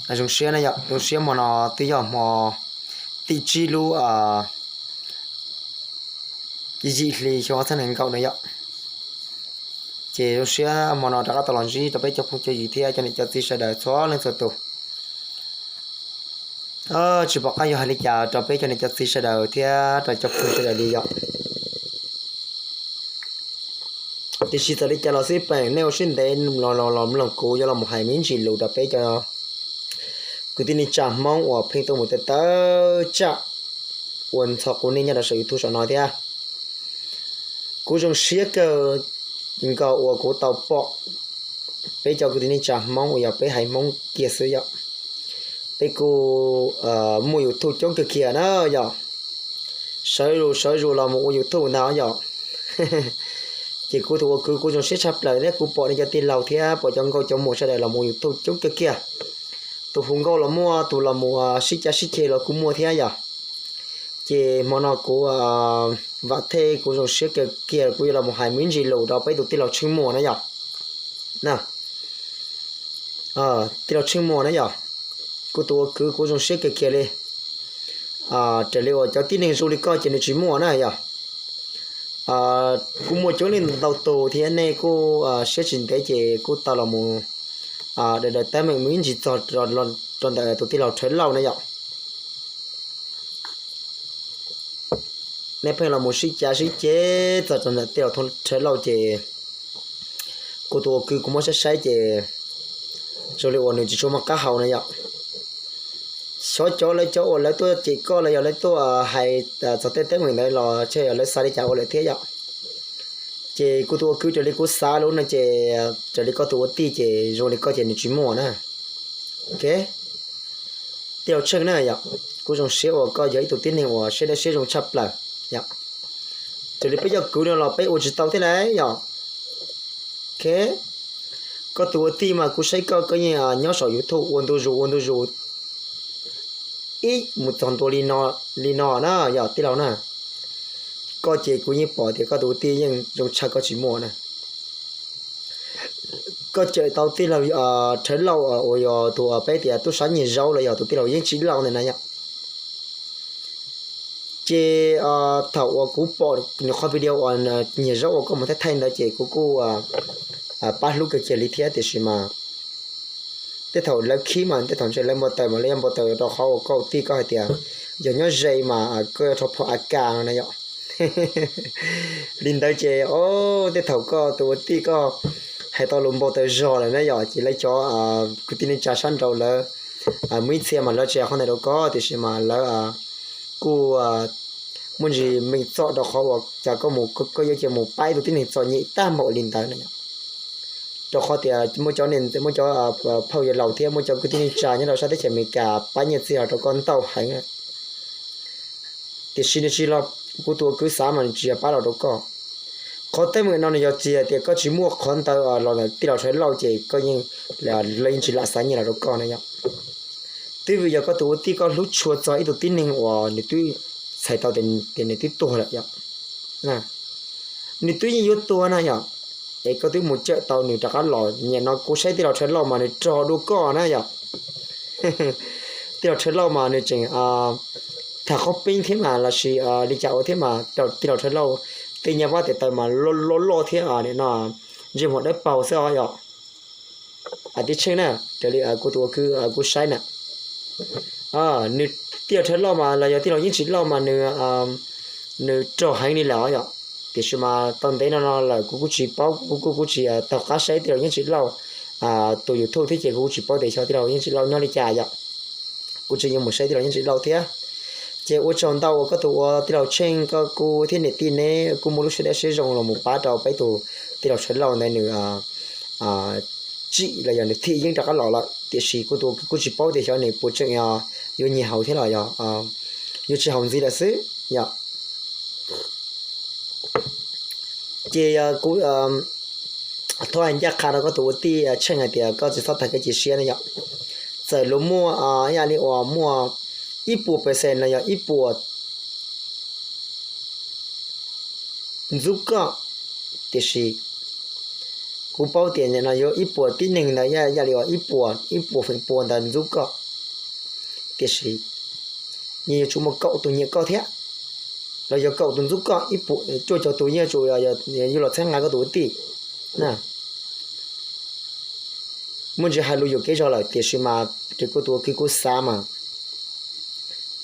Zoo siab na yom, zoo siab hmo no twb yog hmo tim tsib lub yim hli xyoo ob txhiab nees nkaum na yom. Ces zoo siab hmo no rov qab tau los ntsib rau peb cov phooj cov ywg thiab cov niam cov txiv sawv daws txhua leej txhua tus. Tsis pom qab yuav hais li cas rau peb cov niam cov txiv sawv daws thiab rau cov phooj sawv daws li yom. Tiam sis txawm li cas los xij peem nej ua siab ntev los los mloog kuv yuav los mus hais me ntsis lus rau peb cov kwv tij neej tsa Hmoob uas pheej tuaj mus tawm tawm tsam ua ntxhov qus nej nyob rau saum YouTube saum no thiab. Kuv zoo siab kawg nkaus uas kuv tau pom peb cov kwv tij neej tsa Hmoob uas yog peb haiv Hmoob kiag xwb yom. Peb kuj muaj YouTube coob kawg kiag na yom. Sawv zus sawv zus los mus ua YouTube ntag yom. Ces kuv tus ua kwv kuv zoo siab tshaj plaws thiab kuv pom nej cov tij laug thiab pom cov nkauj cov muam sawv daws los mus ua YouTube coob kawg kiag. Tus hu nkauj los muaj, tus los mus sib cav sib ceg los kuj muaj thiab yom. Ces hmo no kuv vam thej kuv zoo siab kawg kiag kuv yuav los mus hais me ntsis lus rau peb tus tij laug Tsheej Muas na yom. Tij laug Tsheej Muas na yom, kuv tus ua kwv kuv zoo siab kawg kiag li. Raws li uas cov tib neeg zoo li koj ces nws tsis muaj na yom. Kuj muaj coob leej ntau tus thiab nej kuj siab tsis ntev ces kuj tau los mus daws daws teeb meem me ntsis txog rau ntawm tus tij laug Rhawv Lauj na yom. Nej pheej los mus sib cav sib ceg txog rau ntawm tij laug Rhawv Lauj ces kuv tus ua kwv kuv muab saib saib ces zoo li uas nws tsis tshua muaj qab hau na yom. Xyov cov lawv cov uas lawv tuaj cem koj los yog lawv tuaj hais txog tej teeb meem ntawd los tsam yog lawv xav li cas ua lawm thiab yom. Ces kuv tus ua kwv raws li kuv xav lub no ces raws li koj tus ua tij ces zoo li koj ces nws tsis muaj na. Ok, tij laug Tsheej na yom, kuv zoo siab uas koj yog ib tug tib neeg uas siab dawb siab zoo tshaj plaws yom. Raws li peb cov kwv no los peb ua tsis tau thiab lauj yom. Ok, koj tus ua tij mas kuv saib koj koj yeej nyob saum YouTube ua ntu zus ua ntu zus ib mus txog ntua li no na yom tij laug na. Koj ces kuv yeej pom tias koj tus ua tij yeej zoo tshaj koj tsis muaj na. Koj cawm tau tij laug Rhawv Lauj uas yog tus peb tias tub sab nyiag zaub los yog tus tij laug Yeeb Tsim Lauj ntawd na yom. Ces thaum uas kuv pom nws qhov video uas nyiag zaub uas koj mus thaij thaij ntawd ces kuv kuj pab hlub kawg kiag li thiab tiam sis mas tej thaum lawv khib mas tej thaum ntshe lawv npau taws mas lawv yuav npau taws rau qhov uas koj tij koj hais tias yog nyob ze mas koj yuav rho phom A K no na yom. Li ntawd ces o tej thaum koj tus ua tij koj hais tau lus npau taws zog lawm na yom ces lawv cov kwv tij neej tsa sab nraud lawv muaj ib txhia mas lawv tsis hais qhov ntawd rau koj tiam sis mas lawv kuj muaj ntsis meem txom rau qhov uas cas koj mus koj yuav cia mus pab ib tug tib neeg txom nyem tag npaum li ntawd na yom. Rau qhov tias muaj cov muaj cov phauj yawg laus thiab muaj cov kwv tij neej tsa nyob rau sab teb chaws Amelikas pab nyiaj txiag los rau koj ntau heev. Tiam sis nws tsis los, kuv tus ua kwv xav mas nws tsis yog pab los rau koj. Qhov teeb meem no nws yog tsis hais tias koj tsis muaj qhov ntawd los ntawm tij laug Rhawv Lauj ces koj yeej, lawv yeej tsis lam xa nyiaj los rau koj na yom. Twb vim yog koj tus ua tij koj hlub tshua txog ib tug tib neeg uas nws twb txhais tau tias nws twb tuag lawm yom. Nws twb yeej yuav tuag na yom, es koj twb mus cawm tau nws rov qab los. Nim no kuv saib tij laug Rhawv Lauj mas nws rog dua koj na yom. Tij laug Rhawv Lauj mas nws tseem tham qhob peeb thiab mas los sis li cas ua thiab mas tij laug Rhawv Lauj tej nyab vab tes taw mas loj loj thiab no ntsej muag dawb paug xwb os yom. Tij Tsheej na, raws li kuv tus ua kwv kuv saib na, nws tij laug Rhawv Lauj mas los yog tij laug Yeeb Tsim Lauj mas nws, nws rog heev li lawm os yom. Tiam sis mas tau ntev no no lawm kuv kuj tsis paub, kuv kuj kuj tsis taug qab saib tij laug Yeeb Tsim Lauj tus YouTube thiab ces kuv kuj tsis paub tias xyov tij laug Yeeb Tsim Lauj nyob li cas yom. Kuv tseem yuav mus saib tij laug Yeeb Tsim Lauj thiab. Ces ua tsaug ntau uas koj tus ua tij laug Tsheej koj kuj thiab niam tij neb kuj muaj lub siab dawb siab zoo los mus pab rau peb tus tij laug Rhawv Lauj ntawd nws tsim los yog nws thim yeeb rov qab los lawm tiam sis kuv tus kuj tsis paub tias xyov nws puas tseem yuav nyiag haus thiab los yog yuav tsis haus ntxiv lawm xwb yom. Ces kuv thov hais ncaj qha rau koj tus ua tij Tsheej hais tias koj tsis txhob tag kev cia siab na yom. Txawm luag muaj ib yam li uas muaj ib puas percent los yog ib puas ntxub koj, tiam sis Kuv paub tias nim no yuav ib puas tib neeg ntawd ib yam li uas ib puas ib puas feem pua ntawd ntxub koj, tiam sis yeej yuav tsum muaj kaum tus nyiam koj thiab, los yog kaum tus ntxub koj, ib puas cuaj caum tus yeej yuav tsum yog los txhawb nqa koj tus ua tij na. Muaj ntsis hais lus yuam kev zog lawm tiam sis mas ces kuv tus ua kwv kuv xav mas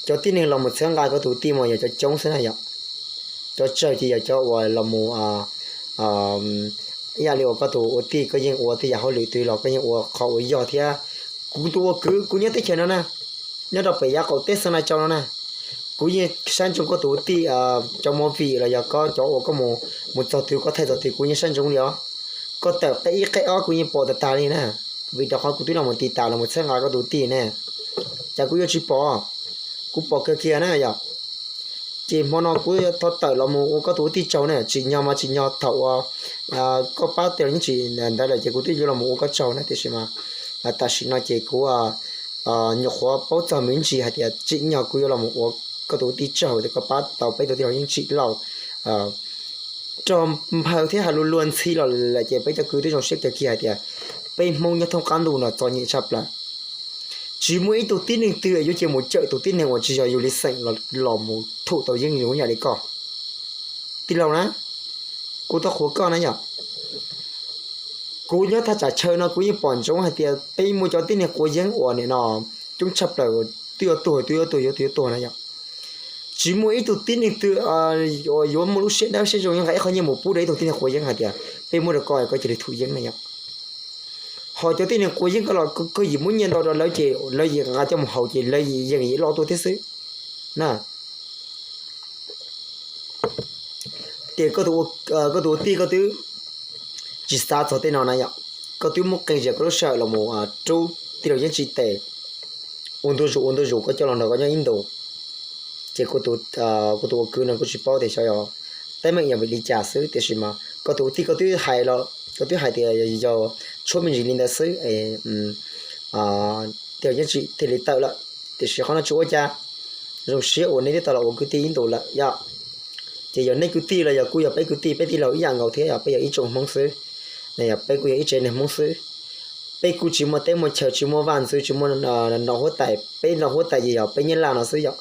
cov tib neeg los mus txhawb nqa koj tus ua tij mas yog cov coob xwb na yom. Cov tsawg ces yog cov uas los mus ib yam li uas koj tus ua tij koj yeej ua tej yam hauj lwm twg los koj yeej ua qhov uas yog thiab. Kuv tus ua kwv kuv nyob teb chaws no na, nyob rau pem yav qaum teb Xeev Laus no na, kuv yeej saib ntsoov koj tus ua tij cov movie los yog koj cov uas koj mus txog twg koj thaij txog twg kuv yeej saib ntsoov li os. Koj tawm qeb ib qeb ob kuv yeej pom tag tag li na, vim rau qhov kuv twb los mus tiv tas los mus txhawb nqa koj tus ua tij ne. Cas kuv yuav tsis pom? Kuv pom kawg kiag na yom. Ces hmo no kuv yuav thov tawm los mus ua koj tus ua tij tsaug na, tsim nyog mas tsim nyog thaum uas koj pab tej los yeej tsim ntawd lawm ces kuv twb yuav los mus ua koj tsaug na, tiam sis mas tam sim no ces kuv nyuam qhuav paub txog me ntsis hais tias tsim nyog kuv yuav los mus ua koj tus ua tij tsaug tias koj pab tau peb tus tij laug Yeej Tsim Lauj rog nphaw thiab hais lus luag ntxhi los lawm ces peb cov kwv twb zoo siab kawg kiag hais tias peb Hmoob nyob thoob qab ntuj no txom nyem tshaj plaws. Tsis muaj ib tug tib neeg twg yuav cia mus cawm tus tib neeg uas tsis yog yus li xeem los mus thum tau yeeb yus ib yam li koj. Tij laug na, kuv thov qhuas koj na yom. Kuv nyob thaj tsam chaw no kuv yeej pom ntsoov hais tias peb muaj cov tib neeg quav yeeb uas nim no coob tshaj plaws, twb yuav tuag twb yuav tuag yuav tuag yuav tuag na yom. Tsis muaj ib tug tib neeg twg yuav muaj lub siab dawb siab zoo nqa ib qho nyiaj mus pub rau ib tug tib neeg quav yeeb hais tias peb muab rau koj koj cia li thum yeeb na yom. Ho cov tib neeg quav yeeb ko los koj yim muab nyiaj ntau rau lawv ces lawv yim nqa coj mus haus ces lawv yim yeej yim loj tuaj thiab xwb na. Ces koj tus ua tij koj twb tsis xav txog tej no na yom. Koj twb muab qee zias koj lub sij hawm los mus rub tij laug Yeej Tsim tes ua ntu zus ua ntu zus koj coj los nrog koj nyob ib ntus. Ces kuv tus ua kwv no kuv tsis paub tias xyov yog teeb meem yog vim li cas xwb, tiam sis mas koj tus ua tij koj twb hais los koj twb hais tias yog tshuab me ntsis li ntawd xwb es tij laug Yeej Tsim thiaj li tawm lawm. Tiam sis qhov no tsis ua cas, zoo siab uas nej twb tau los ua kwv tij ib ntus lawm yom. Ces yog nej kwv tij los yog kuj yog peb kwv tij, peb tij laug ib yam nkaus thiab yog peb yog ib tsoom Hmoob xwb. Yog peb kuj yog ib tsev neeg Hmoob xwb. Peb kuj tsis muaj teb muaj chaw, tsis muaj vaj ntxwv, tsis muaj nom huab tais, peb nom huab tais ces yog peb Nyab Laj no xwb yom.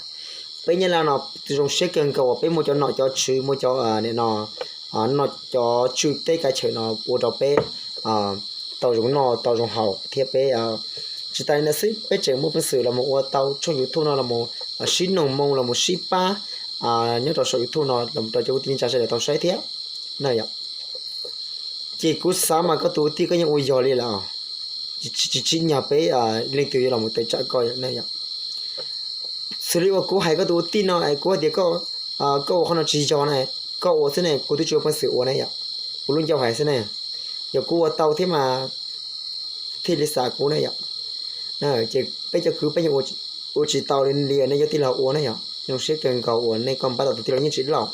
Peb Nyab Laj no zoo siab kawg nkaus uas peb muaj cov nom cov tswv, muaj cov nim no noj cov tswv teb kav chaw no ua rau peb tau zoo noj tau zoo haus thiab peb tsis tas li ntawd xwb peb tseem muaj peev xwm los mus ua tau tshooj YouTube no los sib noog moo los sib pab nyob rau saum YouTube no los rau cov kwv tij neej tsa sawv daws tau saib thiab na yom. Ces kuv xav mas koj tus ua tij koj yeej ua yog li lawm, tsis tsim nyog peb leej twg yuav los tawm tsam koj na yom. Xws li uas kuv hais koj tus ua tij no es kuv hais tias koj ua qhov no tsis yog na, koj ua xwb ne, kuv twb tsis muaj peev xwm ua na yom. Kuv lub ncauj hais xwb ne, yog kuv ua tau thiab mas thiaj li xav kuv na yom. Ces peb cov kwv peb yeej ua tsis tau li nej cov tij laug ua na yom. Zoo siab kawg nkaus uas nej koj npaj tau tus tij laug Yeej Tsim Lauj.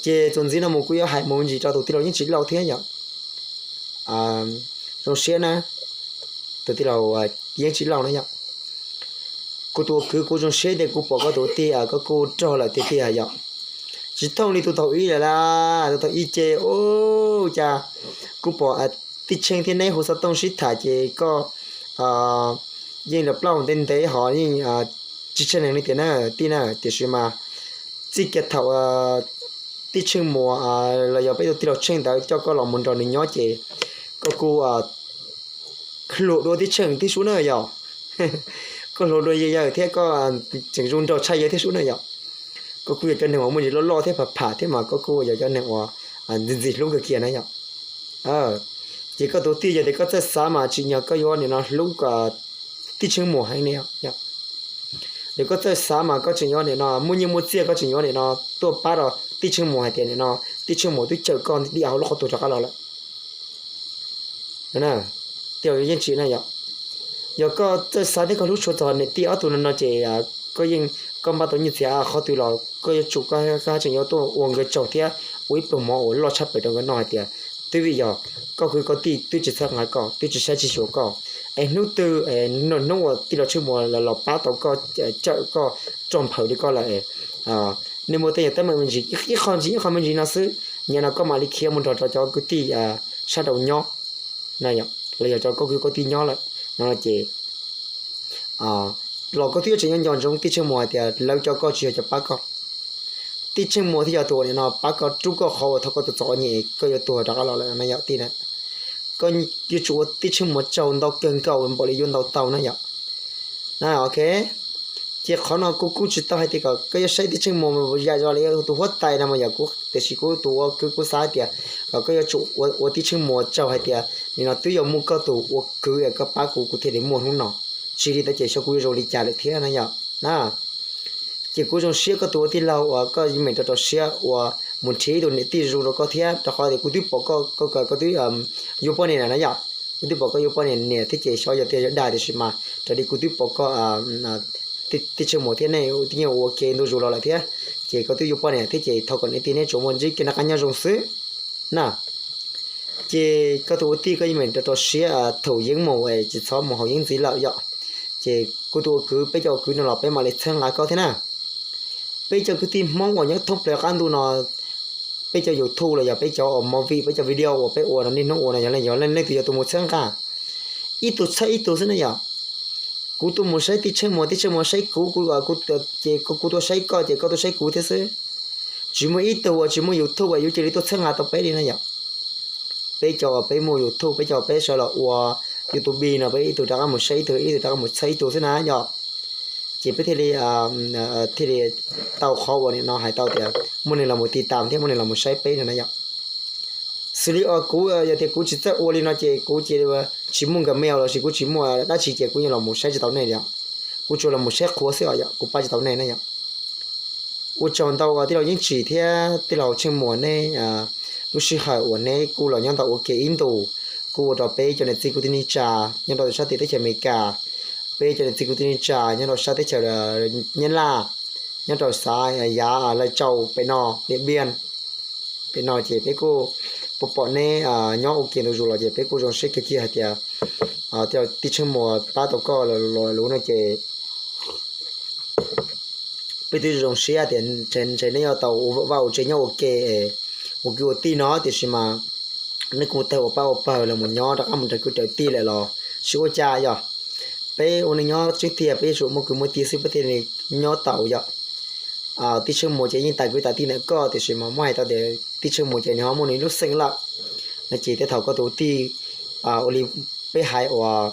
Ces txuas ntxiv no mus kuv yuav hais mus ntsis rau tus tij laug Yeej Tsim Lauj thiab yom. Zoo siab na, tus tij laug Yeej Tsim Lauj na yom. Kuv tus ua kwv kuv zoo siab tias kuv pom koj tus ua tij koj kuj rog lawm tiag tiag yom. Tsis thooj li tus thaum ub lawm las, tus thaum ub ces ua cas kuv pom tij Tsheej thiab neb hu xov tooj sib tham ces koj yeej los plaub ntev ntev ho yeej tsis tshaj neeg li tiag na tij na, tiam sis mas txij kiag thaum tij Tsheej Muas los yog peb tus tij laug Tsheej ntawd coj koj los mus nrog nws nyob ces koj kuj hluas dua tij Tsheej thiab sub na yom. Koj hluas dua yawg thiab koj tseem zoo nraug tshaj yawg thiab sub na yom. Koj kuj yog cov neeg uas muaj ntsis loj loj thiab pham pham thiab mas koj kuj yog cov neeg uas ntxim ntxim hlub kawg kiag na yom. Ces koj tus tij yog tias koj txawj xav mas tsim nyog koj yuav nim no hlub tij Tsheej Muas heev ne. Yog koj txawj xav mas koj tseem yuav nim no muaj nyiaj muaj txiaj koj tseem yuav nim no tuaj pab rau tij Tsheej Muas hais tias nim no tij Tsheej Muas twb cawm koj dim hauv lub qhov tuag rov qab los lawm. Tij laug Yeej Tsim na yom, yog koj txawj xav thiab koj hlub tshua txog niam tij ob tug no no ces koj yeej koj npaj tau nyiaj txiag qhov twg los koj yuav tsum koj tseem yuav tuaj ua nkawd tsaug thiab ua ib pluag mov uas loj tshaj plaws rau nkawd noj hais tias twb vim yog koj kwv koj tij twb tsis txhawb nqa koj twb tsis saib tsis xyuas koj. Es hnub twg hnub uas tij laug Tsheej Muas los pab tau koj, cawm koj, rog nphaws li koj lawm, nej muaj tej yam teeb meem me ntsis ib qho me ntsis ib qho me ntsis no xwb, nim no koj mam li khiav mus nrog rau cov kwv tij sab nraud nyob. na yom, los yog cov koj kwv koj tij nyob lawm no ces los koj twb yuav tsum nco ntsoov tij Tsheej Muas hais tias lawv cov koj tsis yog cov pab koj. Tij Tsheej Muas thiaj yog tus uas nim no pab koj rub koj qhov uas thaum koj txom txom nyem koj yuav tuag rov qab los lawm na yom tij na. Koj yuav tsum ua tij Tsheej Muas tsaug ntau kawg nkaus npaum li yuav ntau tau na yom. Na ok, ces qhov no kuv kuj tsis tau hais tias kom koj yuav saib tij Tsheej Muas yam zoo li tus huab tais no mas yog kuv, tiam sis kuv tus ua kwv kuv xav hais tias kom koj yuav tsum ua tij Tsheej Muas tsaug hais tias nim no twb yog muaj koj tus ua kwv es koj pab kuv kuv thiaj li muaj hnub no. Tsis li ntawd ces xyov kuv yuav zoo li cas lawm thiab na yom na. Ces kuv zoo siab koj tus ua tij laug uas koj yeej meem rau rau siab uas mus nrhiav ib tug niam tij zoo rau koj thiab rau qhov tias kuv twb pom koj, koj, koj twb yuav poj niam lawm na yom. Kuv twb pom koj yuav poj niam niam thiab ces xyov yog tiag yog dag tiam sis mas raws li kuv twb pom koj tij Tsheej Muas thiab nej twb yeej ua ke ntu zus los lawm thiab. Ces koj twb yuav poj niam thiab ces thov kom niam tij neb tsuas muaj ntsib kev noj qab nyob zoo xwb na. Ces koj tus ua tij koj yeej meem rau rau siab thaum yeeb mus es tsis txhob mus haus yeeb ntxiv lawm yom. Ces kuv tus ua kwv, peb cov ua kwv no los peb mam li txhawb nqa koj thiab na. Peb cov kwv tij Hmoob uas nyob thoob plaws qab ntuj no, peb cov YouTube los yog peb cov uas movie, peb cov video uas peb ua no niaj hnub ua no yog leej, yog leej twg yog tus mus txhawb nqa, ib tug txhawb ib tug xwb na yom. Kuv tuaj mus saib tij Tsheej Muas, tij Tsheej Muas saib kuv, kuv, kuv, ces kuv tuaj saib koj ces koj tuaj saib kuv thiab xwb. Tsis muaj ib tug uas tsis muaj YouTube uas yuav cia li tuaj txhawb nqa tau peb li na yom. Peb cov uas peb muaj YouTube, peb cov peb sawv los ua YouTube no peb ib tug rov qab mus saib ib tug, ib tug rov qab mus txhawb ib tug xwb na yom. Ces peb thiaj li, thiaj li tau qhov uas nim no hais tau tias muaj neeg los mus tiv tam thiab muaj neeg los mus saib peb no na yom. Xws li uas kuv yog tias kuv tsis txawj ua li no ces kuv cia li tsis muaj Gmail lossis kuv tsis muaj dab tsi ces kuv yeej los mus saib tsis tau nej li os. Kuv tsuas los mus saib qhuav xwb os yom, kuv pab tsis tau nej na yom. Ua tsaug ntau tij laug Yeeb Tsim thiab tij laug Tsheej Muas neb lub sij hawm uas neb kuj los nyob ntawm ua ke ib ntus, kuj ua rau peb cov niam txiv kwv tij neej tsa nyob rau sab tim teb chaws Amelikas, peb cov niam txiv kwv tij neej tsa nyob rau sab teb chaws Nyab Laj, nyob rau xav Yav Laj Tsau pem no, Niam Npiaj pem no ces peb kuj pom pom neb nyob ua ke ntu zus los ces peb kuj zoo siab kiag kiag hais tias tij Tsheej Muas pab tau koj lawm no ces peb twb zoo siab tias ntshe neb yuav tau ua vaj ua tsev nyob ua ke, ua kwv ua tij no tiam sis mas neb kuj tawg ua pab ua pawg los mus nyob rov qab mus raws kwv raws tij lawm los tsis ua cas yom. Peb ua neej nyob tseeb tiag peb yuav tsum muaj kwv muaj tij xwb peb thiaj li nyob tau yom. Tij Tsheej Muas ces yeej tas kwv tas tij ntawm koj tiam sis mas muab hais tau tias tij Tsheej Muas ces nws ho muaj nws lub xeem lawm. No ces tej thaum koj tus tij ua li peb hais uas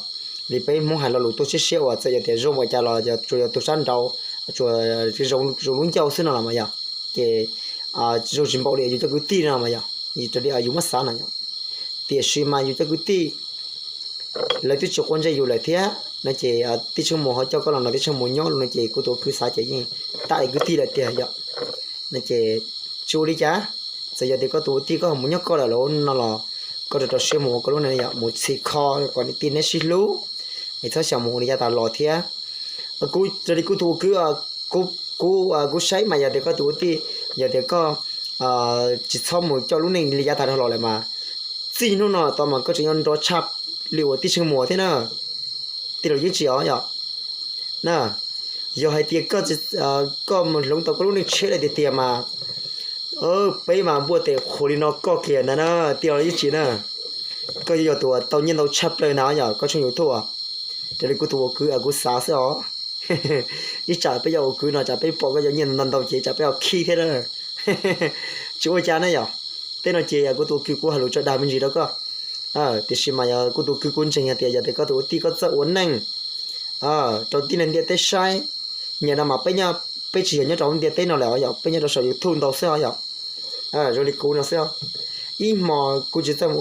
li peb Hmoob hais lo lus tuaj siab siab uas txawm yog tias zoo ua cas los yog tsuas yog tus sab nraud tsuas zoo lub ncauj xwb no los mas yog ces zoo tsis npaum li yus cov kwv tij no mas yog raws li yus muab xav no yom. Tiam sis mas yus cov kwv tij lawv twb tsis quav ntsej yus lawm thiab no ces tij Tsheej Muas ho coj koj los nrog tij Tsheej Muas nyob los no ces kuv tus kwv xav ces yeej tam li kwv tij lawm tiag yom. No ces tsis ua li cas, txawm yog tias koj tus tij koj mus nyob koj lawm los no los koj rau rau siab mus ua koj lub neej yom, mus txhim kho kom niam tij neb sib hlub es txhob xyaum mus ua li yav tas los thiab. Kuv raws li kuv tus ua kwv, kuv, kuv saib mas yog tias koj tus ua tij, yog tias koj tsis txhob mus coj lub neej li yav tas los lawm mas txij hnub no los tod mas koj tseem yuav nrov tshaj li uas tij Tsheej Muas thiab na. Tij laug Yeeb Tsim os yom. Na, yog hais tias koj mus hloov tau koj lub neej tshiab lawm tiag tiag mas peb mas npuaj tes qhuas li no koj kiag ntag na tij laug Yeeb Tsim na. Koj yuav yog tus uas tau nyiaj ntau tshaj plaws ntag yom koj tshooj YouTube. Raws li kuv tus ua kwv kuv xav xwb os. Ib tsam peb cov ua kwv no tsam peb pom koj cov nyiaj ntau ntau ces tsam peb ho khib thiab na. Tsis ua cas na yom. Tej no ces kuv tus ua kwv kuv hais lus tso dag me ntsis rau koj. Tiam sis mas yog kuv tus kwv kuv ntseeg hais tias yog tias koj tus ua tij koj txawj ua neej rau tib neeg ntiaj teb saib, nyam no mas peb nyob, peb tsis yog nyob rau ntiaj teb no lawm os yom, peb nyob rau saum YouTube ntau xwb os yom. Zoo li kuv no xwb os. Ib hmo kuv tsis txawj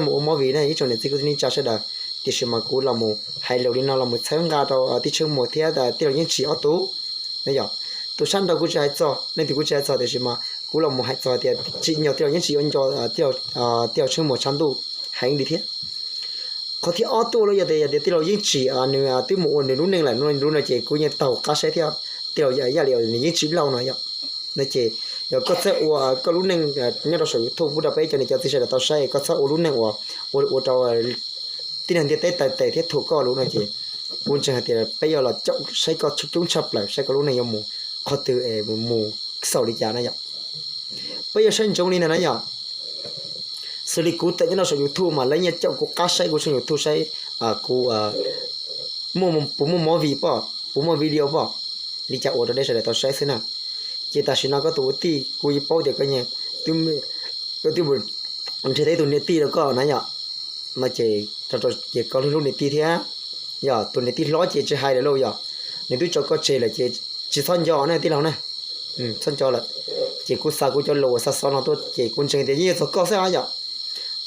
mus ua movie ne ib tsoom niam txiv kwv tij neej tsa sawv daws, tiam sis mas kuv los mus hais lus li no los mus txhawb nqa rau tij Tsheej Muas thiab tij laug Yeej Tsim ob tug. No yog tus sab nraud kuv tsis hais txog, leej twg kuv tsis hais txog tiam sis mas kuv los mus hais txog tias tsim nyog tij laug Yeej Tsim yuav nco tij laug Tsheej Muas tshav ntuj heev li thiab. Qhov thib ob tuaj los yog tias yog tias tij laug Yeej Tsim nws twb mus ua nws lub neej lawm no ces kuv yeej taug qab saib thiab. Tij laug Yaj Lis nws Yeej Tsim Lauj no yom, no ces yog koj txawj ua koj lub neej nyob rau saum YouTube pub rau peb cov niam cov txiv sawv daws tau saib, koj txhob ua lub neej uas ua rau tib neeg ntiaj teb taw tes thiab thuam koj lus no ces kuv ntseeg hais tias peb yuav los caum saib koj coob tshaj plaws, saib koj lub neej yuav mus qhov twg es mus xaus li cas na yom. Peb yuav saib ntsoov li ntag na yom. Xws li kuv tawm nyob rau saum YouTube mas lawv nyias caum kuv qab saib kuv tshooj YouTube saib kuv puas muaj movie pom, puas muaj video pom, li cas ua rau nej sawv daws tau saib xwb na. Ces tam sim no koj tus ua tij kuv yeej paub tias koj twb nrhiav tau ib tug niam tij rau koj na yom, no ces ces koj hlub hlub niam tij thiab. Yog tus niam tij hlob ces tsis hais lawm lauj yom, nws twb tso koj tseg lawm ces tsis txhob nco na tij laug na, txhob nco lawm. Ces kuv xa kuv cov lus uas xa xov no tuaj ces kuv ntseeg tias yeej yog txog koj xwb yom,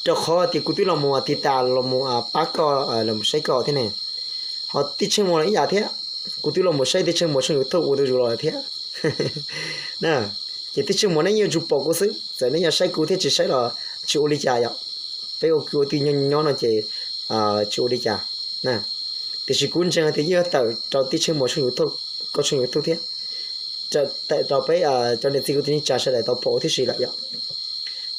rau qhov tias kuv twb los mus tiv tas los mus pab koj, los mus saib koj thiab ne. Ho tij Tsheej Muas los ib yam thiab, kuv twb los mus saib tij Tsheej Muas tshooj YouTube ua ntu zus los lawm thiab na. Ces tij Tsheej Muas neb yeej yuav tsum pom kuv xwb, txawm neb yog saib kuv thiab tsis saib los tsis ua li cas yom. Peb ua kwv ua tij nyob nyob no ces tsis ua li cas. Tiam sis kuv ntseeg tias yeej yuav tawm rau tij Tsheej Muas tshooj YouTube, koj tshooj YouTube thiab, tawm rau peb cov niam txiv kwv tij neej tsa sawv daws tau pom huv tib si lawm yom.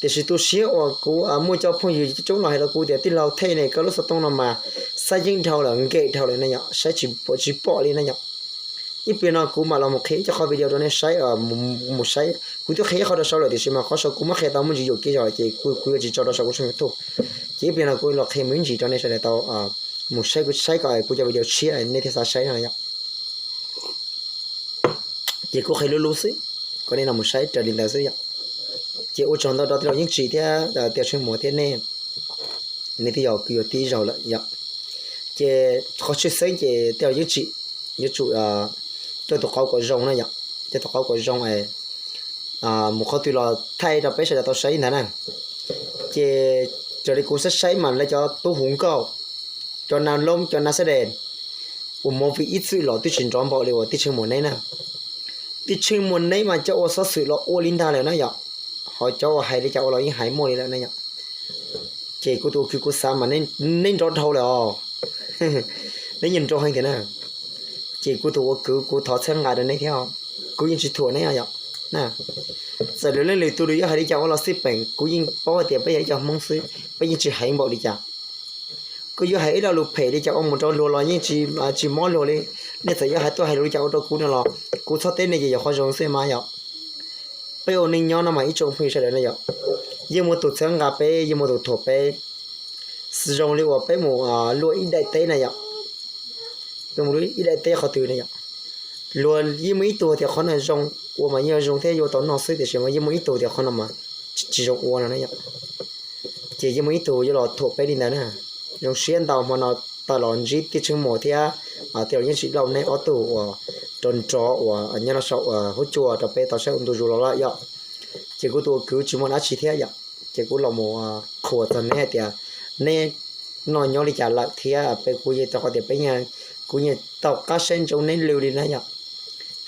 Tiam sis tu siab uas kuv muaj cov phooj ywg coob los hais rau kuv tias tij laug Thej ne, koj lub xov tooj no mas xab yeeb dhau lawm, nkem dhau lawm ne yom, saib tsis pom li na yom. Ib pliag no kuv mam los mus qhia ib co qhov video rau nej saib, mus saib. Kuv twb qhia ib qho rau saum lawm tiam sis mas qhov saum kuv muab qhia tau muaj ntsis yuam kev zog lawm ces kuv yuav tsis tso rau saum kuv tshooj YouTube. Ces ib pliag no kuv los qhia mus ib ntsis rau nej sawv daws tau mus saib, saib kom kuv cov video tshiab nej thiaj xav saib no yom. Ces kuv qhia lub lub xwb, kom nej los mus saib raws li ntawd xwb yom. Ces ua tsaug ntau rau tij laug Yeej Tsim thiab tij laug Tsheej Muas thiab nej, nej twb yog kwv yog tij ib zaug lawm yom. Ces qhov tshwj xeeb ces tij laug Yeej Tsim yuav tsum coj tus qauv kom zoo na yom, coj tus qauv kom zoo es mus qhov twg los thaij rau peb sawv daws tau saib ntag na. Ces raws li kuv saib saib mas lawv cov tub hu nkauj, cov nas loob, cov nas xab des uas movie ib txwm los twb tsis nrov npaum li uas tij Tsheej Muas neb na. Tij Tsheej Muas neb mas cov ua xov xwm los ua li ntag lawm na yom, ho cov uas hais li cas ua los yeej hais muaj li lawm na yom. Ces kuv tus ua kwv kuv xav mas neb nrov dhau lawm os, neb yeej nrov heev tiag na. Ces kuv tus ua kwv kuv thov txhawb nqa rau neb thiab, kuv yeej tsis thuam neb yom. Txawm lwm leej lwm tus yuav hais li cas ua los xij peem kuv yeej paub hais tias peb yog ib co Hmoob xwb, peb yeej tsis heev npaum li cas. Koj yuav hais ib lo lus phem li cas ua mus rau luag los yeej tsis mob luag li. Nej txawm yuav hais tuaj hais lus li cas ua rau kuv no los kuv txhob teb nej ces yog qhov zoo xwb mas yom. Peb ua neej nyob no mas ib tsoom phooj ywg sawv daws no yom, yeej muaj tus txhawb nqa peb, yeej muaj tus thuam peb. Zoo li uas peb mus luaj ib daim teb na yom, peb mus luaj ib daim teb qhov twg na yom, luag yeej muaj ib tug tias qhov no zoo, ua mas yeej zoo thiab yuav tau noj xwb tiam sis mas yeej muaj ib tug tias qhov no mas tsis zoo ua no na yom. Ces yeej muaj ib tug yuav los thuam peb li ntawd na. Zoo siab ntau hmo no tau los ntsib tij Tsheej Muas thiab tij laug Yeej Tsim Lauj neb ob tug uas rov nrov uas nyob rau saum huab cua rau peb tau saib ua ntu zus los lawm yom. Ces kuv tus ua kwv tsis muaj dab tsi thiab yom, ces kuv los mus qhuas txog neb hais tias neb noj nyob li cas lawm thiab peb kuv yeej rau qhov tias peb, kuv yeej tau qab saib ntsoov neb lw li na yom.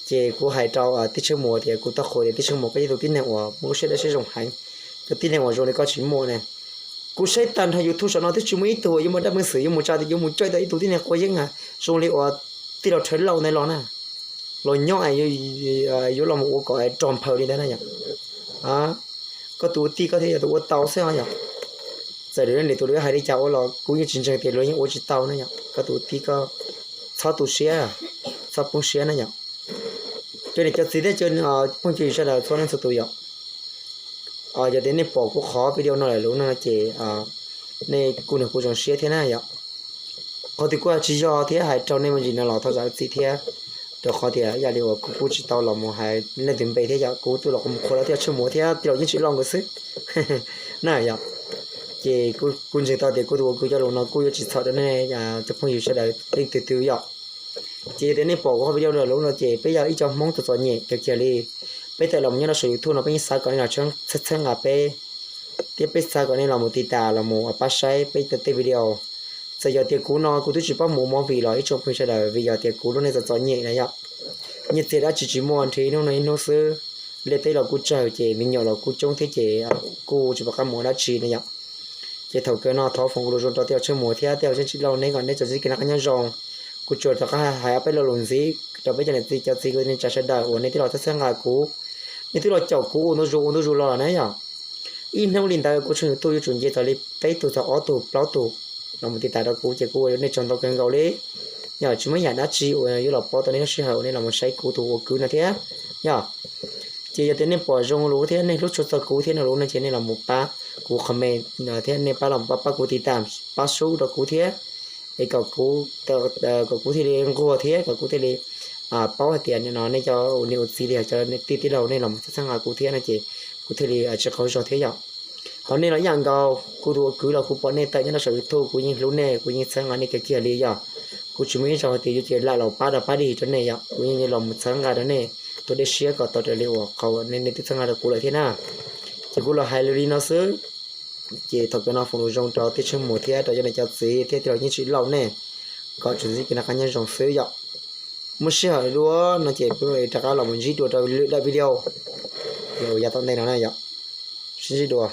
Ces kuv hais rau tij Tsheej Muas tias kuv tau qhuas tias tij Tsheej Muas koj yog ib tug tib neeg uas muaj lub siab dawb siab zoo heev, cov tib neeg uas zoo li koj tsis muaj ne. Kuv saib tag nrho YouTube saum no twb tsis muaj ib tug uas yuav muaj dab muaj xwm yuav mus tsa yuav mus caij tau ib tug tib neeg quav yeeb zoo li uas tij laug Rhawv Lauj ntawd los na, los nyob yuav los mus ua kom rog nphaws li ntawd na yom. Koj tus ua tij koj thiaj yog tus ua tau xwb os yom. Txawm lwm leej lwm tus lawv yuav hais li cas ua los kuv yeej tsis ntseeg tias luag yeej ua tsis tau na yom. Koj tus ua tij koj txhob tu siab, txhob poob siab na yom. Cov niam cov txiv thiab cov phooj ywg sawv daws txhua leej txhua tus yom, yog tias nej pom kuv qhov video no lawm lub no ces nej kuj nrog kuv zoo siab thiab na yom. Qhov twg kuj tsis yog thiab hais rau nej me ntsis no los thov zam txim thiab, rau qhov tias ib yam li uas kuv kuj tsis tau los mus hais leej twg npe thiab yom, kuv twb los mus qhuas rau tij laug Tsheej Muas thiab tij laug Yeej Tsim Lauj nkawd xwb na yom. Ces kuv ntseeg tau tias kuv tus ua kwv cov lus no kuj yuav tsis txhaum rau nej cov phooj ywg sawv daws leej twg twg yom. Ces yog tias nej pom kuv qhov video no lub no ces peb yog ib co Hmoob txom txom nyem kiag kiag li. Peb tawm los mus nyob rau saum YouTube no peb yeej xav kom nej los txhawb nqa peb, thiab peb xav kom nej los mus tiv tas los mus pab saib peb tej video. Txawm yog tias kuv no kuv twb tsis paub mus ua movie los ib tsoom phooj ywg sawv daws vim yog tias kuv lub neej txom txom nyem na yom. Nyiaj txiag dab tsi tsis muaj, nrhiav ib hnub no ib hnub xwb, liaj teb los kuj tsawg ces me nyuam los kuj coob thiab ces kuj tsis pom qab mus ua dab tsi na yom. Ces thaum kawg no thov foom ua lus zoo rau tij laug Tsheej Muas thiab tij laug Yeej Tsim Lauj neb kom neb txawm ntsib kev noj qab nyob zoo. Kuv tsuas rov qab hais ob peb lo lus ntxiv rau peb cov niam txiv cov txiv kwv tij neej tsa sawv daws uas nej twb los txhawb txhawb nqa kuv, nej twb los caum kuv ua ntu zus ua ntu zus los lawm na yom. Ib hnub li ntawd kuv tshooj YouTube yuav tsum nce txog li peb tug txog ob tug plaub tug los mus tiv tas rau kuv ces kuv ua nej tsaug ntau kawg nkaus li. Yog tsis muaj yam dab tsi uas yuav los pauv tau nej lub sij hawm uas nej los mus saib kuv tus ua kwv no thiab yom. Ces yog tias nej pom zoo lus thiab nej hlub tshua txog kuv thiab no lus no ces nej los mus pab kuv comment thiab nej pab los pab kuv tiv tam, pab sub rau kuv thiab, es kom kuv, kom kuv thiaj li nquag thiab kom kuv thiaj li paub hais tias no nej cov ua niam ua txiv li cov tij tij laug nej los txhawb nqa kuv thiab no ces kuv thiaj li tsis qaug zog thiab yom. Ho nej los ib yam nkaus, kuv tus ua kwv los kuv pom nej tawm nyob rau saum YouTube, kuv yeej hlub nej, kuv yeej txhawb nqa nej kawg kiag li yom. Kuv tsis muaj ib zaug hais tias yuav cia li lam los pab rau pab dig rau nej yom, kuv yeej los mus txhawb nqa rau nej tus dej siab kom tau raws li uas qhov nej twb txhawb nqa rau kuv lawm thiab na. Ces kuv los hais li no xwb. Ces thaum kawg no foom lus zoo rau tij Tsheej Muas thiab rau cov niam cov txiv thiab tij laug Nyiaj Tsim Lauj nej, kom tsuas ntsib kev noj qab nyob zoo xwb yom. Muaj sij hawm dua no ces peb rov qab los mus ntsib dua rau lwm daim video uas yav tom ntej no na yom. Sib ntsib dua.